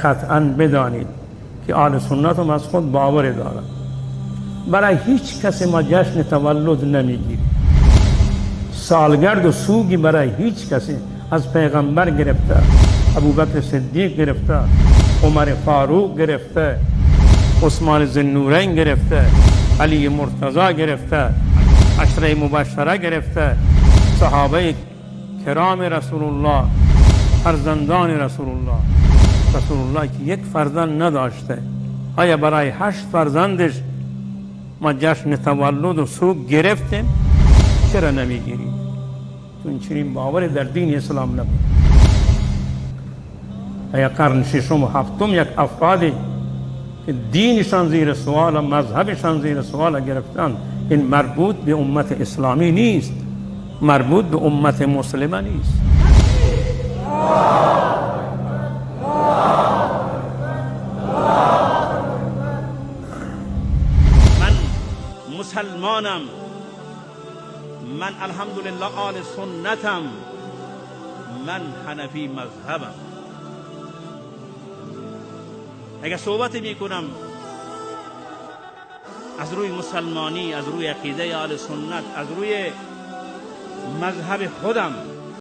قطعا بدانید که اهل سنت هم از خود باور دارند. برای هیچ کسی ما جشن تولد نمیگیریم، سالگرد و سوگی برای هیچ کسی، از پیغمبر گرفته، ابوبکر صدیق گرفته، عمر فاروق گرفته، عثمان ذوالنورین گرفته، علی مرتضی گرفته، عشره مبشره گرفته، صحابه کرام رسول الله، فرزندان رسول الله. رسول الله که یک فرزند نداشته، آیا برای 8 فرزندش ما جشن تولد و سوگ گرفتیم؟ چرا نمیگیریم؟ چون چنین باور در دین اسلام نبود. آیا قرن ششم و هفتم یک افرادی که دینشان زیر سوال و مذهبشان زیر سوال گرفتن، این مربوط به امت اسلامی نیست، مربوط به امت مسلمه نیست. من مسلمانم، من الحمدلله آل سنتم، من حنفی مذهبم. اگر صحبت میکنم از روی مسلمانی، از روی عقیده آل سنت، از روی مذهب خودم.